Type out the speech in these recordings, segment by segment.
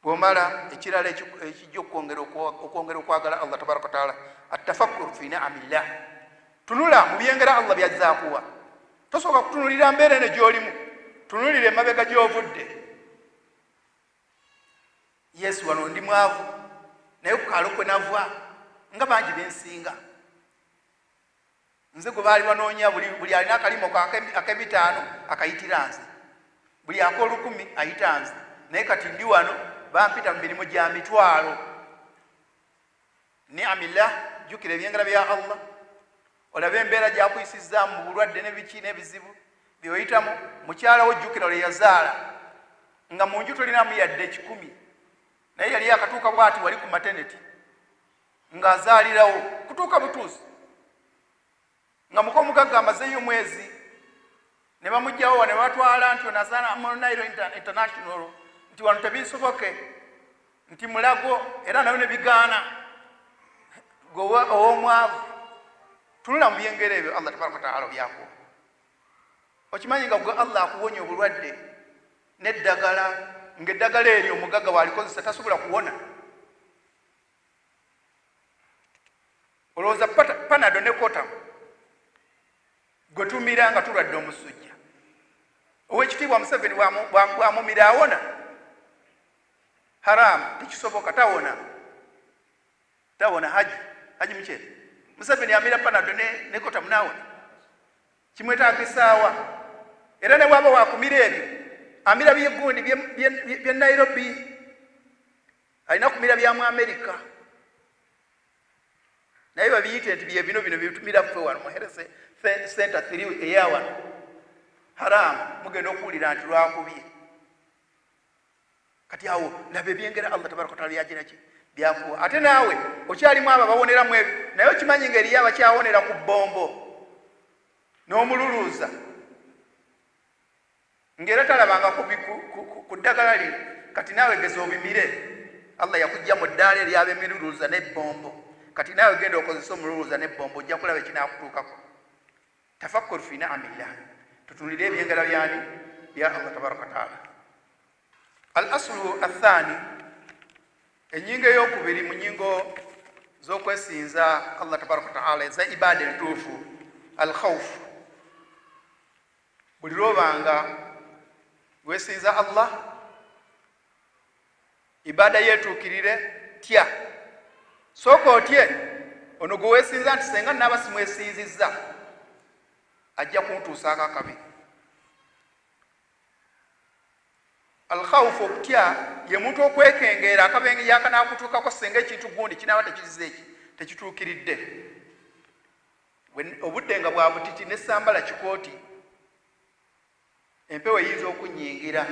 Bwomala ekirala ekijja okwongera okwagala Allah tabaraka wa taala, atafakkur fi ni'amillah, tunula mu byengera Allah byazaakuwa. Tosooka kutunulira mbeera eno gy'olimu, tunulira emabega gy'ovudde. Yesu wano ndi mwavu, naye ku kaalo kwe nava nga bangi bensinga. Nze gwe baali banoonya, buli alina akalimo ak'ebitaano akayitira nze, buli ak'olukumi ayita nze, naye kati ndi wano bampita mu mirimu gya mitwalo. Ni'amillah, jjukira ebyengera bya Allah, olabe embeera gy'akuyisizaamu mu bulwadde n'ebiki n'ebizibu byoyitamu. Mukyala wo jjukira lwe yazaala nga mu nju tolinamu yadde 100, naye yali akatuuka bw'ati wali ku maternity ng'azaalirawo kutuuka butuusi, nga muka omugagga amazeeyo omwezi ne bamugjawo ne batwala nti ono azaala mu Nile International, nti wano tebisoboke, nti Mulago, era nayo ne bigaana. Gwe ow'omwavu tunula mu byengera ebyo Allah tabaraka wa taala byakuwa. Okimanyi nga gwe Allah akuwonya obulwadde n'eddagala, ng'eddagala eryo omugagga bw'alikozesa tasobola kuwona. Olowooza Panado ne Cotam gwe tumira nga tulwadde omusujja, Oweekitiibwa Museveni bw'amumira awona? Haramu, tekisoboka, tawona. Tawona. Haji Mukyere Museveni amira Panado ne Cotam n'awona? Kimwetaagisaawa. Era ne bw'aba wakumira ebyo, amira by'egundi bye Nairobi, alina kumira bya mu Amerika, naye babiyite nti bye bino bino byetumira ffe wano mu Health Center 3 eya wano. Haramu, mugenda okuwulira nti lwakubye. Kati awo laba ebyengera Allah tabaraka wa taala byagira ki byakuwa. Ate naawe okyalimu abo abawoneramu ebyo, naye okimanyi ng'eriyo abakyawonera ku bbombo n'omululuuza, ng'era talabangako ku ddagala lino. Kati naawe geza obimire. Allah yakujja mu ddaala ery'ab'emiruluuza n'ebbombo, kati naawe genda okozesa omululuuza n'ebbombo, ojja kulaba ekinaakutuukako. Tafakkur fi ni'amillah, tutunulire ebyengera byani bya Allah tabaraka wa taala. Al aslu athani, ennyingo ey'okubiri mu nnyingo z'okwesinza Allah tabaraka wa taala eza ibaada entuufu, al khawfu. Buli lw'obanga weesinza Allah, ibaada yeetuukirire, tya. Sooka otye ono gwe weesinza nti senga naaba simwesinzizza ajja kuntuusaako akabi. Al khawfu, okutya, ye muntu okwekengeera akabenje yakanaakutuukako senga ekintu gundi kinaaba tekizize eki tekituukiridde. Obudde nga bwa butiti ne sambala kikooti, empewo eyinza okunyingira,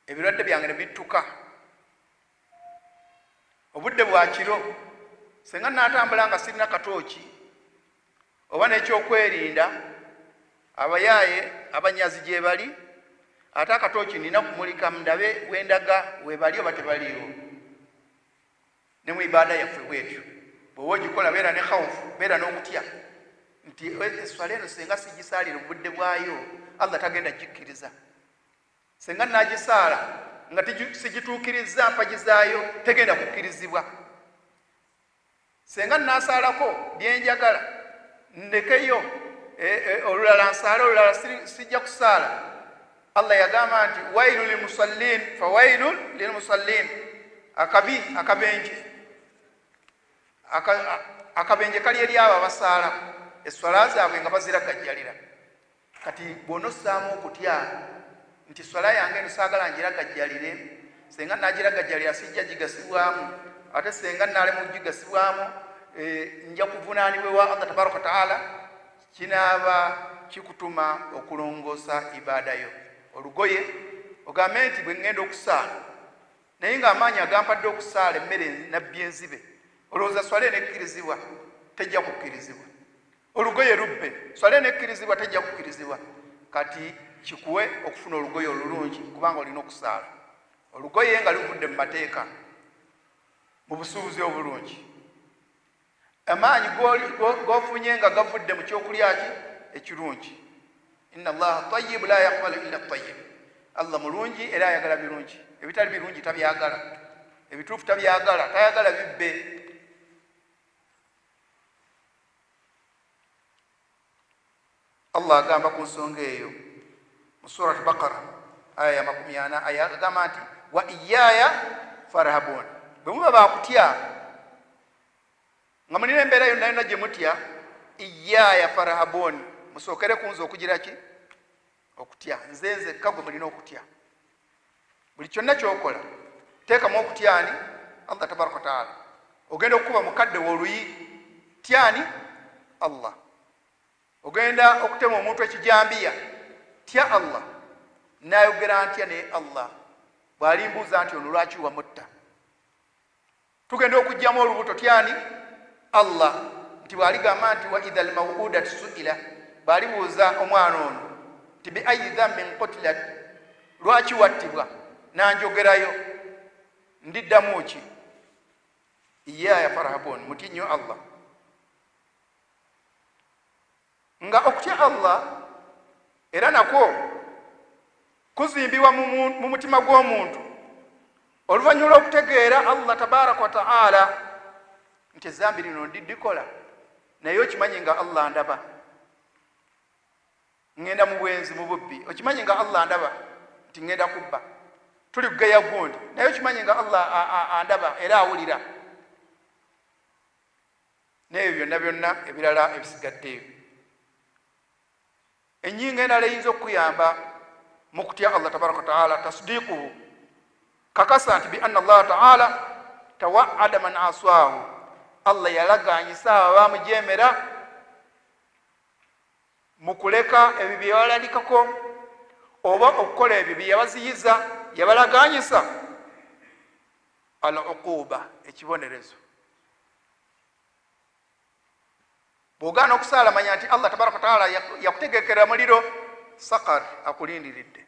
ebirwadde byange ne bittuka. Obudde bwa kiro, senga naatambula nga sirina katooki oba n'ekyokwerinda, abayaaye abanyazi gye bali, ate akatooki nina kumulika ndabe wendaga webali oba tebaliiwo. Ne mu ibaada yaffe bwetyo, bw'oba ogikola beera ne khawufu, beera n'okutya nti eswala eno senga sigisaalira obudde bwayo Allah tagenda gikkiriza, senga nagisaala nga sigituukirizza mpagi zaayo tegenda kukkirizibwa, senga nasaalako byenjagala ndekeyo olulala nsaale olulala sijja kusaala. Allah yagamba nti wailu lilmusallin fawailu lilmusallin, akabi akabenje akabenje kali eri abo abasaala esswala zaabwe nga baziragajjalira. Kati bw'onossaamu okutya nti swala yange eno saagala ngiragajjalire, senga nagiragajjalira sijja gigasibwamu, ate senga naalema okugigasibwamu nja kuvunaanibwa ewa Allah tabaraka wa taala, kinaaba kikutuma okulongoosa ibaada yo. Olugoye ogambe nti bwe ŋŋenda okusaala, naye ng'amaanyi agampadde okusaala emmere nabbi enzibe, olowooza swala enekkirizibwa? Tejja kukkirizibwa. Olugoye lubbe, swala enekkirizibwa? Tejja kukkirizibwa. Kati kikuwe okufuna olugoye olulungi, kubanga olina okusaala olugoye nga luvudde mu mateeka mu busuubuzi obulungi. Amaanyi g'ofunye nga gavudde mu kyokulya ki ekirungi. Inna Allaha tayyibu la yaqbalu illa tayyib. Allah mulungi era ayagala birungi, ebitali birungi tabyagala, ebituufu tabyagala, tayagala bibbe. Allah agamba ku nsonga eyo mu Surat Baqara aya ya 40, agamba nti wa iyaya farhabun. Bwe muba bakutya nga mulina embeera yonna yonna gye mutya, iyaya farhabun, musookere ku nze okugira ki? Okutya. Nze nzekka gwe mulina okutya. Buli kyonna ky'okola teekamu okutyani Allah tabaraka wa taala. Ogenda okukuba mukadde w'oluyi, tyani Allah. Ogenda okutema omuntu ekijambiya, tya Allah. Nayogera ntya ne Allah bw'alimbuuza nti ono lwaki wamutta? Tugenda okuggyamu olubuto, tyani Allah. Nti bw'aligamba nti wa idha almawudatu suila, bw'alibuuza omwana ono nti bi ayi dhanbin qutilat, lwaki wattibwa? Nanjogerayo ndiddamu ki? Iyaya farhabun, mutye nnyo Allah. Nga okutya Allah era nakwo kuzimbibwa mu mutima gw'omuntu oluvannyuma lw'okutegeera Allah tabaraka wa taala nti ezambi lino ndidikola, naye okimanyi nga Allah ndaba. Ngenda mu bwenzi, mu bubbi, okimanyi nga Allah ndaba nti ngenda kubba. Tuli kugeya gundi, naye okimanyi nga Allah andaba era awulira. N'ebyo byonna byonna ebirala ebisigaddeyo. Ennyingo endala eyinza okukuyamba mu kutya Allah tabaraka wa taala, tasdiquhu, kakasa nti bi anna Allah taala tawaada man aswahu, Allah yalaganyisa abo abamujeemera mu kuleka ebyo bye yabalalikako oba okukola ebyo bye yabaziyiza, yabalaganyisa al uquba, ekibonerezo. Bw'ogaana okusaala manya nti Allah tabaraka wa taala yakutegekera muliro sakar akulindiridde.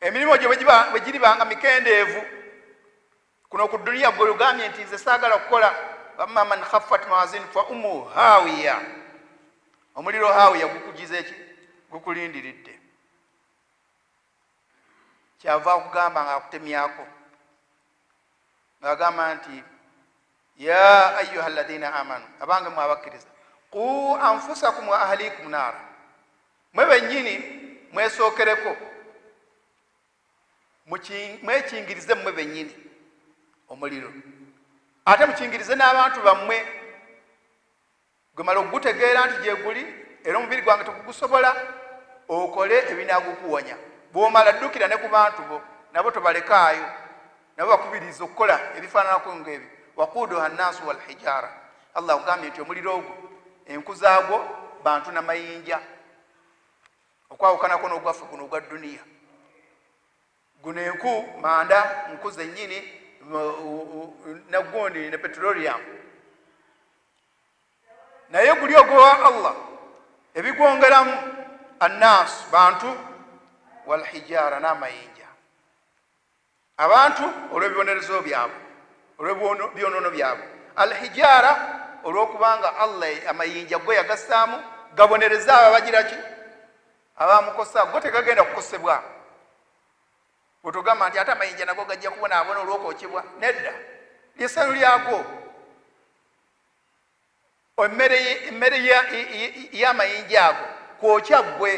Emirimu gyo bwe giribanga mikendeevu kuno ku duniya, gwe ogambye nti nze saagala kukola, amma man khaffat mawazin fa ummu hawiya, omuliro hawiya gukugize ki? Gukulindiridde. Kyava akugamba nga akutemyako ng'agamba nti ya ayuha alladhina amanu, abange mwe abakkiriza, qu anfusakum wa ahlikum nara, mwe bennyini mwesookereko, mwekingirize mmwe bennyini omuliro, ate mukingirize n'abantu bammwe. Gwe mala okugutegeera nti gye guli era omubiri gwange tegugusobola, okole ebinaagukuwonya. Bw'omala ddukira ne ku bantu bo, nabo tobalekaayo, nabo bakubiriza okukola ebifaananako ng'ebyo. Waquduha nnaasu walhijara, Allah agambye nti omuliro ogwo enku zaagwo bantu n'amayinja, okwawukanako n'ogwaffe guno ogwa duniya. Guno enku manda, nku zennyini nagundi ne petroleum, naye guli ogwa Allah ebigwongeramu annaasu, bantu, walhijara, n'amayinja. Abantu olw'ebibonerezo byabwe, olw'ebyonono byabwe, alhijara olw'okubanga Allah amayinja go yagassaamu gabonereza abo abagira ki? Abamukosa. Go tegagenda kukosebwa. Bw'otogamba nti ate amayinja nago gajja kubonaabona olw'okwokebwa, nedda, ly'essanyu lyagwo. Emmere y'amayinja ago kwokya ggwe,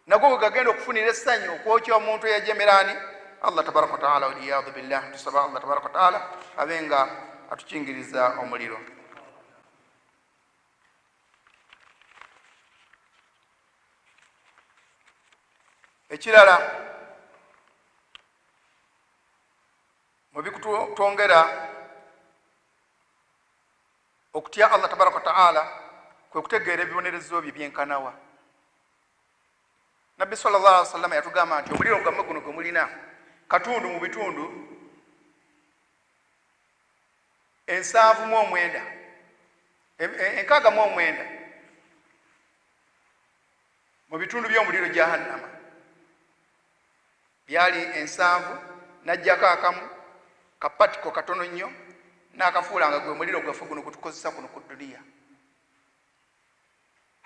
nago bwe gagenda okufunira essanyu okwokya omuntu eyajemerani Allah tabaraka wa taala. Waliyadu billah, tusaba Allah tabaraka wa taala abe nga atukingiriza omuliro. Ekirala mu bikutwongera okutya Allah tabaraka wa taala kwe kutegeera ebibonerezo bye byenkanawa. Nabbi sallallahu alaihi wasallam yatugamba nti omuliro gwammwe guno gwe mulina katundu mu bitundu 79, 69 mu bitundu by'omuliro Jahannama byali 70, n'ajjako akamu kapatiko katono nnyo n'akafuula nga gwe muliro gwaffe guno gutukozesa kuno ku duniya.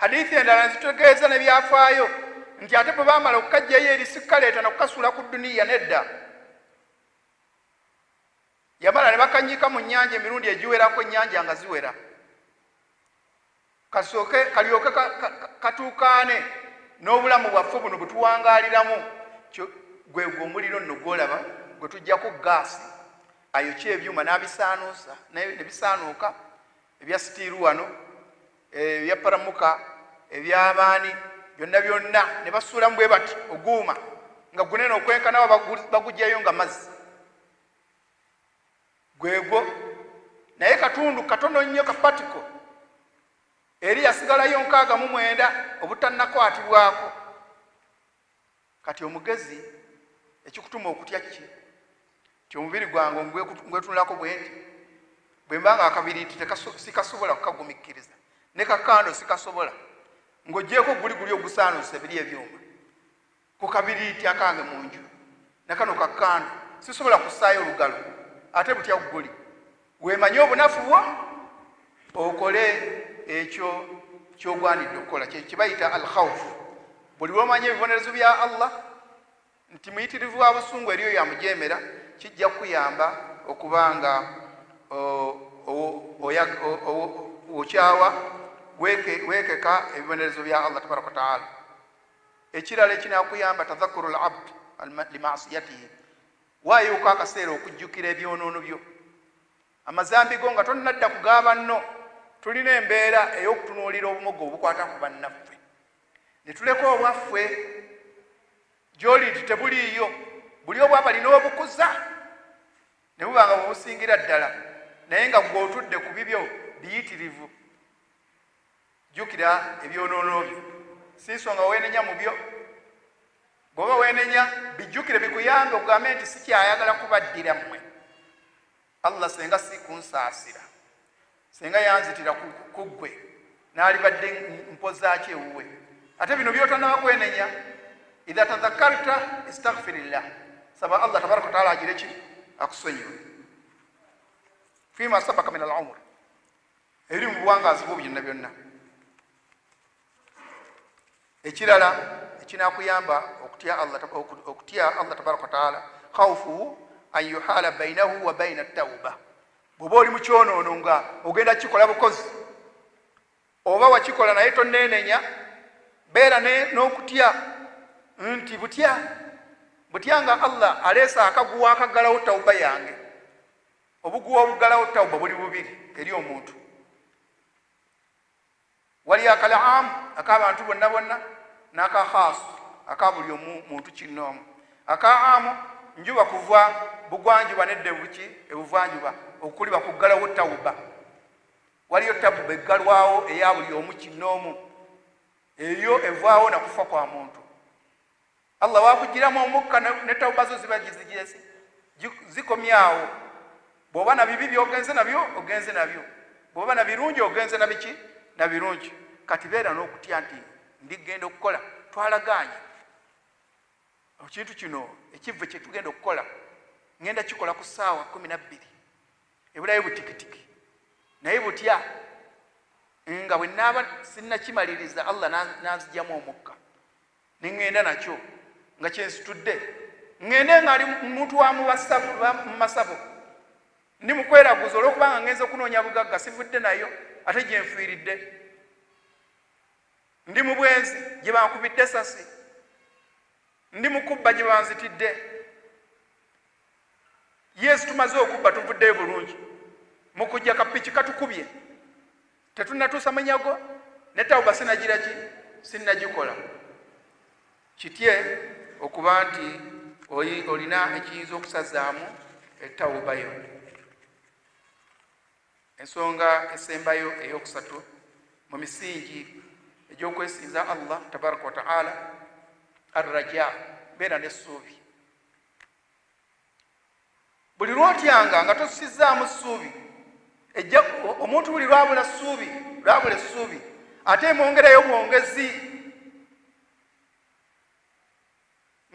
Hadithi endala nzitutegeeza n'ebyafaayo nti ate bwe baamala okukajjayo eri sikaleeta nakukasuula ku duniya nedda, yamala ne bakanyika mu nnyanja emirundi egiwerako, ennyanja nga ziwera, kasooke kalyoke katuukaane n'obulamu bwaffe buno bwe tuwangaaliramu. Gwe gwe omuliro nno gw'olaba gwe tuggyako gaasi ayokya ebyuma n'abisaanuusa ne bisaanuuka, ebya sitiiru wano, ebya paramuka, ebyabaani byonna byonna ne basuulamu bwe bati oguuma nga gunene okwenkanawo, baguggyayo nga mazzi gwegwo. Naye katundu katono nnyo kapatiko eri yasigalayo 69 obutannakwatibwako. Kati omugezi ekikutuma okutya ki? Ti omubiri gwange ngwetunulako bwe nti bwe mba nga akabiriiti sikasobola kukagumikkiriza, ne kakando sikasobola, ng'ogyeko guli guli ogusaanuusa ebiri ebyuma ku kabiriiti akange mu nju, nakano kakando sisobola kussaayo olugalo, ate butya guli. Weemanye obunafu bwo okole ekyo ky'ogwanidde okukola, kye kibayita al-khawfu. Buli lw'omanya ebibonerezo bya Allah nti muyitirivu wa busungu eriyo yamujeemera, kijja kukuyamba okuba nga okyawa weekeka ebibonerezo bya Allah tabaraka wa taala. Ekirala ekinaakuyamba tadhakkuru al-abd limasiyatihi, waayuka akaseera okujjukira ebyonoono byo, amazambi go nga tonnadda kugaaba nno. Tulina embeera ey'okutunuulira obumogo obukwata ku bannaffe ne tuleka obwaffe gy'oli nti tebuliiyo, buli obwabali n'obukuza ne buba nga bwebusingira ddala, naye nga gwe otudde ku bibyo biyitirivu. Jjukira ebyonoono byo, si nsonga weenenya mu byo, bw'oba weenenya bijjukire bikuyambe ogambe nti sikyayagala kubaddira mmwe. Allah senga si kunsaasira, senga yanzitira ku ggwe, n'alibadde mpozaaki ewuwe. Ate bino by'otannaba kwenenya, idha tadhakkarta istaghfirillah, saba Allah tabaraka wa taala agire ki akusonyiwe. Fima sabaka min al-umr, eri mu buwangaazi bwo byonna byonna. Ekirala ekinaakuyamba okutya Allah tabaraka wa taala, khawfuhu an yuhala bainahu wa baina at-tauba. Bw'oba oli mu kyonoono nga ogenda kikola bukozi, oba wakikola naye tonneenenya, beera n'okutya nti butya butya nga Allah aleese akaguwa akaggalawo tawuba yange. Obuguwa obuggalawo tawuba buli bubiri eri omuntu, wali akalaamu ak'abantu bonna bonna n'akakhaasu aka buli omu muntu kinnoomu. Akaamu njuba kuva bugwanjuba nedda buki ebuvanjuba, okuliba kuggalawo tawuba. Waliyo tawuba eggalwawo eya buli omu kinnoomu, eyo evaawo nakufa kwa muntu. Allah wakugiramu omukka ne tawuba zo ziba zikomyawo. Bw'oba na bibi by'ogenze nabyo ogenze nabyo, bw'oba na birungi ogenze na biki na birungi. Kati beera n'okutya nti ndigenda okukola, twalagaanye ekintu kino ekivve kye tugenda okukola, ngenda kikola ku ssaawa 12, ebulayo butikitiki, naye butya nga bwe naaba sinnakimaliriza Allah n'anzigyamu omukka ne ŋŋenda nakyo nga kyensitudde, ŋŋende nga ali muntu wa mu masabo, ndi mu kweraguza olw'okubanga ŋŋenze okunoonya bugagga sivudde nayo ate gye nfiiridde, ndi mu bwenzi gye bankubidde essasi, ndi mu kubba gye banzitidde. Yesu tumaze okubba tuvuddeyo bulungi, mu kujja kapiki katukubye, tetunnatuusa manyago, ne tawuba sinnagira ki sinnagikola. Kitye okuba nti olina ekiyinza okusazaamu etawuba yo. Ensonga esembayo eyokusatu mu misingi egy'okwesinza Allah tabaraka wa taala, arraja, beera n'essuubi. Buli lw'otyanga nga tossizaamu ssuubi, omuntu buli lwabula ssuubi, lwabula essuubi, ate emwongerayo bwongezi.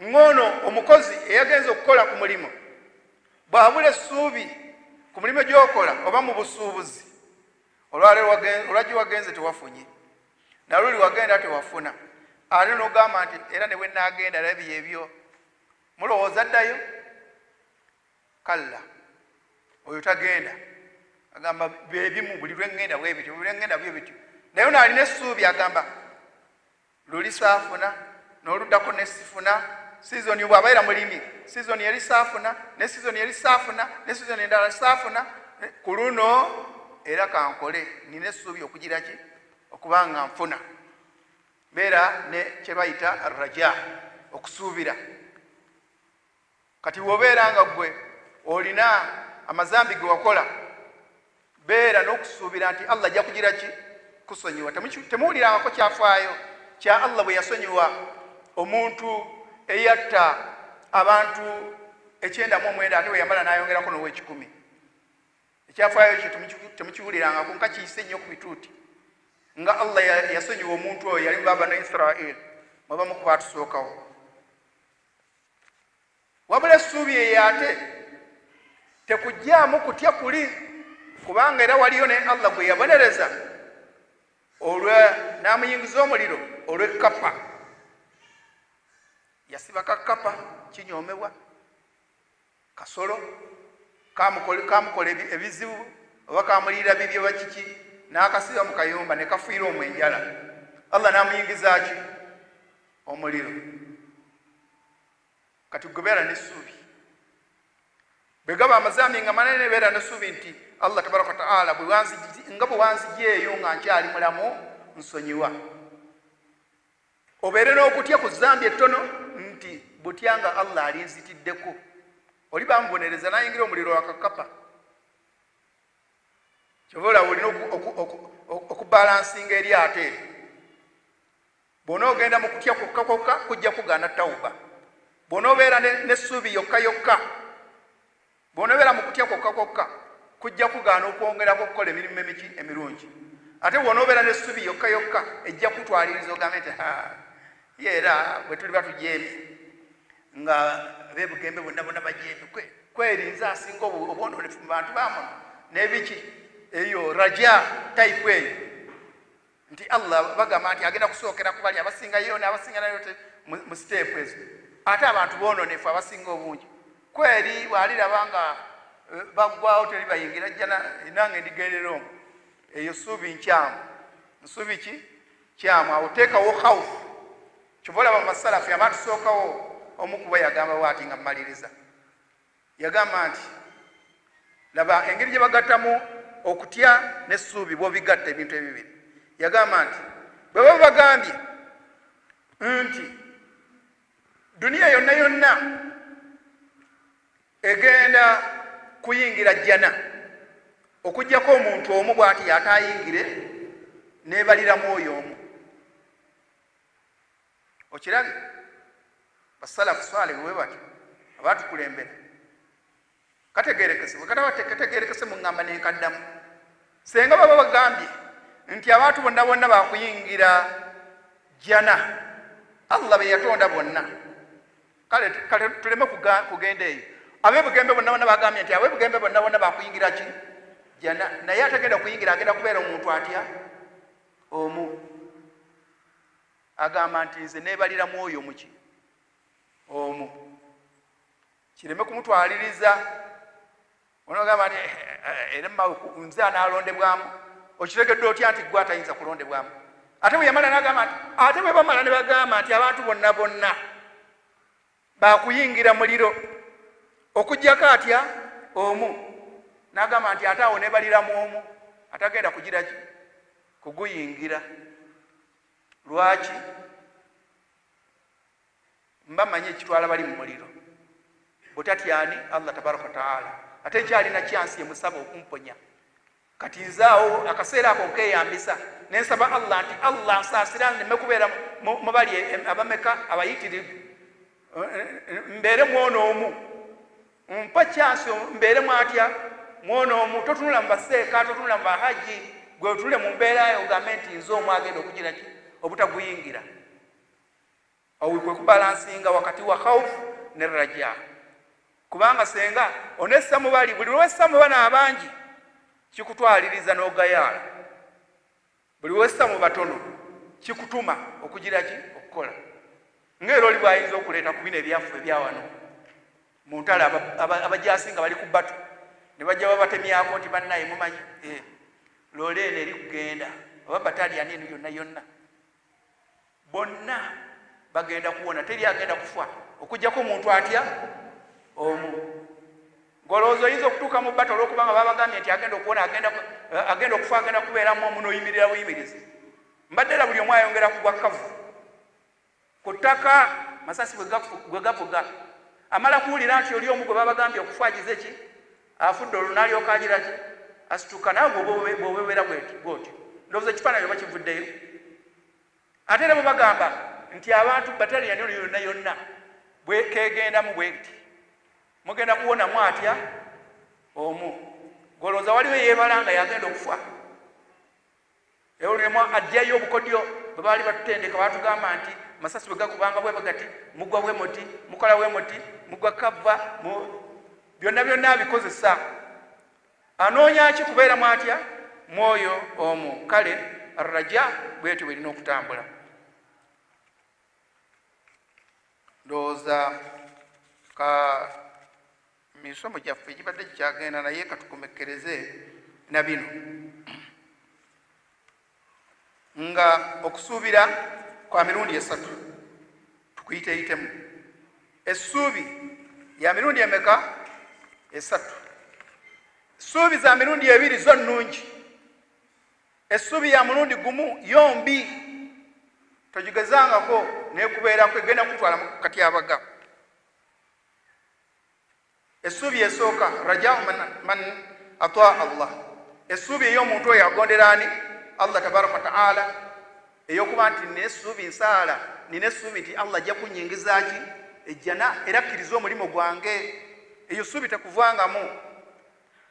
Ng'ono omukozi eyagenze okukola ku mulimu bw'abula essuubi ku mulimu gy'okola oba mu busuubuzi, olwajjo wagenze tewafunye, Naluli wagenda tewafuna, ate n'ogamba nti era ne bwe naagenda labi ebyo, mulowooza ddayo? Kalla, oyo tagenda. Agamba byebimu, buli lwe ŋŋenda bwe bityo, buli lwe ŋŋenda bwe bityo. Naye ono alina essuubi, agamba luli saafuna, n'oluddako ne sifuna. Sizoni bw'abeera mulimi, sizoni eri saafuna, ne sizoni eri saafuna, ne sizoni endala saafuna, ku luno era kankole, nina essuubi okugira ki? Okuba nga nfuna. Beera ne kye bayita raja, okusuubira. Kati bw'obeera nga ggwe olina amazambi ge wakola, beera n'okusuubira nti Allah ajja kugira ki? Kusonyiwa. Temuwulirangako kyafaayo kya Allah bwe yasonyiwa omuntu eyatta abantu 99, ate bwe yamala n'ayongerako n'owekikumi? Ekyafaayo kyo temukiwulirangako, nka kiyise nnyo ku bituuti, nga Allah yasonyiwa omuntu oyo yali mu bano Israel, mwebamu ku baatusookawo. Wabula essuubi eyo ate tekugyamu kutya kuli, kubanga era waliyo ne Allah gwe yabonereza n'amuyingiza omuliro olw'ekkapa. Yasiba kakkapa, kinyoomebwa kasolo, kamukola ebizibu oba kamuliira bibi oba kiki, n'akasiba mu kayumba ne kafiira omwo enjala. Allah n'amuyingiza ki? Omuliro. Kati gwe beera n'essuubi, bwe gaba amazambi nga manene, beera n'essuubi nti Allah tabaraka wataala nga bwe wanzigyeeyo nga nkyali mulamu, nsonyiwa. Obeere n'okutya ku zambi ettono nti butya nga Allah alinzitiddeko. Oli bamubonereza nayingira omuliro wakakapa. Kyova olaba olina okubalansinga eryato eryo. Bw'onoogenda mu kutya kwokka kwokka, kujja kugaana tawuba. Bw'onoobeera n'essuubi yokka yokka, bw'onoobeera mu kutya kwokka kwokka, kujja kugaana okwongerako okukola emirimu emiki emirungi. Ate bw'onoobeera n'essuubi yokka yokka, ejja kutwaliriza ogambe nti ye era bwe tuliba tujeemye nga bebugembe bonna bonna bajeemye, kwerinze asinga obwononefu mu bantu bamuno n'ebiki. Eyo raja type eyo nti Allah bagamba nti agenda kusookera ku bali abasingayo n'abasinga nayo mu step ezo, ate abantu boononefu abasinga obungi. Kweri bw'aliraba nga baggwawo teri bayingira jjana, nange ndigendera omwo. Eyo suubi nkyamu, nsuubi ki kyamu. Awo teekawo khawufu. Kyova olaba mu masalafu abatusookawo, omu kuba yagamba bwati nga mmaliriza, yagamba nti laba engeri gye bagattamu okutya n'essuubi. Bw'obigatta ebintu ebibiri, yagamba nti bwe baba bagambye nti duniya yonna yonna egenda kuyingira jjana okugjako omuntu omu bw'ati yataayingire, neebaliramu oyo omu. Okirabye, basalafu swale bwe batyo abatukulembera. Kategerekese bwe kataba tekategerekese, muŋŋamba nenkaddamu. Senga baba bagambye nti abantu bonna bonna bakuyingira jjana, Allah be yatonda bonna, kale kale tuleme kugenda eyo, abebugembe bonna bonna bagambye nti abebugembe bonna bonna bakuyingira ki? Jjana. Naye atagenda kuyingira agenda kubeera omuntu atya? Omu. Agamba nti nze neebaliramu oyo muki omu, kireme kumutwaliriza. Onogamba nti era nze anaalondebwamu. Okitegedde otya nti gwe atayinza kulondebwamu? Ate bwe yamala nagamba nti ate bwe bamala ne bagamba nti abantu bonna bonna bakuyingira muliro okugjako atya? Omu. Nagamba nti ate awo nebaliramu omu atagenda kugira ki? Kuguyingira. Lwaki? Mba manyi ekitwala bali mu muliro butatyani Allah tabaraka wataala, ate nkyalina kyansi emusaba okumponya. Kati nzaawo akaseera ako nkeyambisa nensaba Allah nti Allah nsaasira nneme kubeera mu bali abameka abayitirivu, mbeere mwono omu, mpa kyansi mbeeremu atya? Mwono omu. Totunula mu baseeka, totunula mu bahaji, gwe otunule mu mbeerayo ogambe nti nze omu agenda okugira ki? Obutaguyingira. Awo kwe kubalansinga wakati wa khawufu ne raja, kubanga senga onessa mu bali, buli lwessa mu bano abangi kikutwaliriza n'ogayaala, buli wessa mu batono Kikutuma okugira ki okukola. Ng'era oli bw'ayinza okuleeta ku bino ebyaffe ebyawano mu ntalo abajaasi nga bali ku batu ne bajja babatemyako nti bannaye mumanyi loole eno eri kugenda oba bataliyani eno yonna yonna bonna bagenda kuwona, teri agenda kufa okuggyako omuntu atya omu. Ng'olowooza oyinza okutuuka mu bato olw'okubanga babagambye nti agenda okuwona, agenda okufa, agenda kubeeramu omu n'oyimirira buyimirizi. Mbadde era buli omu ayongera kugwa kavu ku ttaka, masasi bwe gavuga amala kuwulira nti oli omu gwe babagambye okufa agize ki afudde, olwo n'alyoka agira ki asituka. Nawe bw'obeera bw'otyo ndowooza ekifaananyi oba kivuddeyo. Ate era bwe bagamba nti abantu bataliyani ono yonna yonna kegendamu bweti mugenda kuwonamu atya omu. Golowooza waliwo yeebala nga yagenda okufa, olwemu ajjayo obukodyo bwe baali batutendeka, batugamba nti masasi bwe gakubanga bwe gati mugwa bwe muti, mukola bwe muti, mugwa kava, byonna byonna abikozesa. Anoonya ki kubeeramu atya mwoyo omu. Kale raja bwetyo bwerina okutambula. Ndowooza ka misomo gyaffe gibadde gikyagenda, naye katukomekkereze na bino nga okusuubira kwa mirundi esatu tukuyiteyitemu. Essuubi ya mirundi emeka? Esatu. Essuubi za mirundi ebiri zo nnungi, essuubi ya mulundi gumu yombi togigezangako nekubeerako, egenda kutwala mu katyabaga. Essuubi esooka rajau man ataa Allah, essuubi ey'omuntu oyo agondera ani? Allah tabaraka wa taala, ey'okuba nti nina essuubi nsaala, nina essuubi nti Allah ajja kunnyingiza ki ejjana, era akkiriza omulimu gwange. Eyo ssuubi tekuvangamu.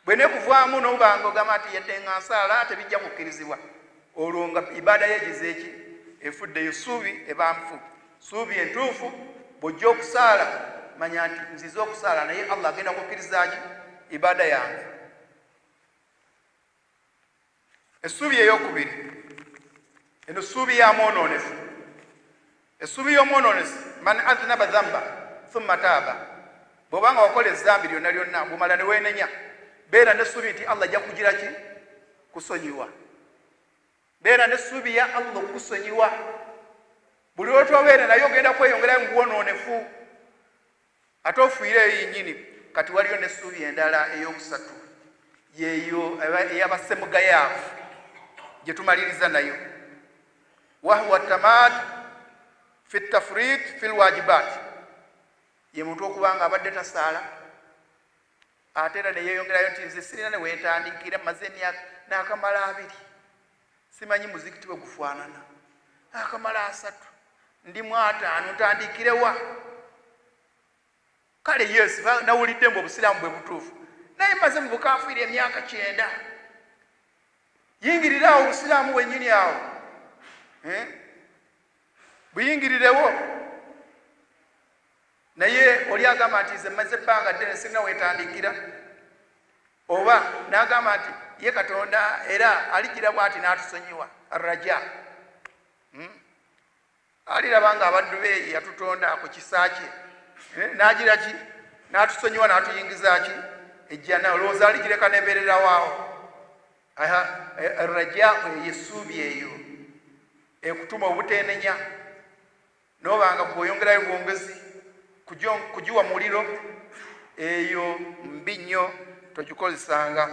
Bwe nekuvaamu n'obanga ogamba nti yadde nga nsaala tebijja kukkirizibwa, olwo nga ibaada ye egize ki efudde. Eyo ssuubi eba nfu. Ssuubi entuufu bw'ojja okusaala manya nti nzize okusaala naye Allah agenda kukkiriza ki ibaada yange. Essuubi ey'okubiri eno ssuubi ya mwonoonefu. Essuubi y'omwonoonefu man adhnaba dhamba thumma taaba, bw'obanga wakola ezzambi lyonna lyonna bw'omala ne weenenya, beera n'essuubi nti Allah ajja kugira ki kusonyiwa. Beera n'essuubi ya Allah okukusonyiwa. Buli lw'otobeere naye ogenda kweyongerayo mu bwonoonefu ate ofiireeyo yennyini. Kati waliyo n'essuubi endala ey'okusatu, yeeyo ey'abasemugayaavu gye tumaliriza nayo, wahuwa tamad fi tafrit fi lwajibat, ye muntu okuba nga abadde tasaala ate era neyeyongerayo nti nze sirina ne wentandikira, maze emyaka n'akamala 2 simanyi muzikiti bwe gufaanana, akamala 3 ndi mu 5 ntandikirewa. Kale yes, nawulidde mbu obusiraamu bwe butuufu, naye maze mu bukafiiri emyaka 9. Yingirira awo obusiraamu bwennyini awo, buyingirirewo. Naye oli agamba nti nze mmaze ebbanga ddene sirina wetandikira, oba n'agamba nti ye Katonda era aligira bw'ati n'atusonyiwa. Raja aliraba nga abaddu be yatutonda ku kisa kye n'agira ki n'atusonyiwa n'atuyingiza ki ejjana. Olowooza aligireka nebeererawo awo? Raja eyo essuubi eyo ekutuma obuteenenya n'obanga bw'oyongerayo bwongezi kugiwa muliro, eyo mbi nnyo, togikozesanga.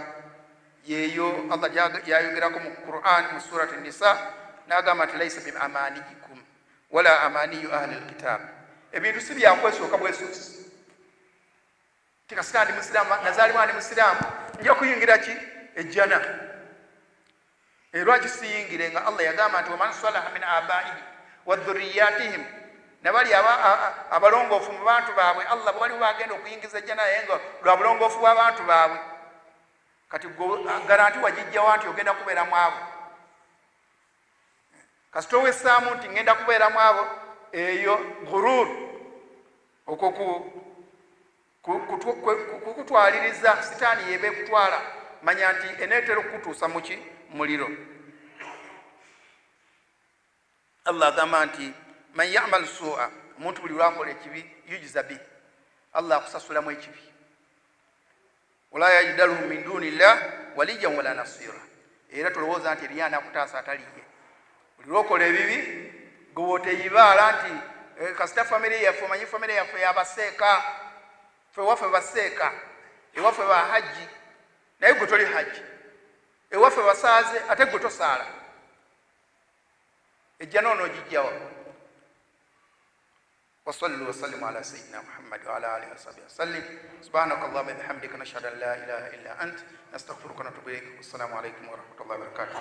Yeeyo Allah yayogerako mu Quran mu surati Nisa n'agamba nti laisa bi amaniyikum wala amaniyu ahli lkitab. Ebintu si byakwesooka bwesoosi ti kasita ndi musiraamu, nazaalibwa ndi musiraamu, nja kuyingira ki ejjana. Lwaki siyingire nga Allah yagamba nti waman salaha min abaihim wa dhurriyatihim, nabali abalongoofu mu bantu baabwe Allah bwali bagenda okuyingiza ejjana naye nga lwa bulongoofu bw'abantu baabwe. Kati garanti wagijjawa nti ogenda kubeera mu abo? Kasita owessaamu nti ngenda kubeera mu abo, eyo ghurur, okwo kukutwaliriza sitaani yeba ekutwala, manya nti eneetera okukutuusa muki muliro. Allah agamba nti man yamal sua, omuntu buli lwakola ekibi yujza bi, Allah akusasulamu ekibi. Wala yajidaluhu min duni llah waliyan wala nasira, era tolowooza nti eriyo anakutaasa ataliye. Buli lwokola ebibi gwe woteyibaala nti kasita famire yaffe, omanyi famire yaffe yabaseeka, ffe ewaffe baseeka, ewaffe ba hajji, naye gwe toli hajji, ewaffe basaaze ate gwe tosaala, ejja noono ogijjawa. وصلوا وسلموا على سيدنا محمد وعلى اله وصحبه وسلم. سبحانك اللهم وبحمدك، نشهد ان لا اله الا انت، نستغفرك ونتوب اليك. والسلام عليكم ورحمه الله وبركاته.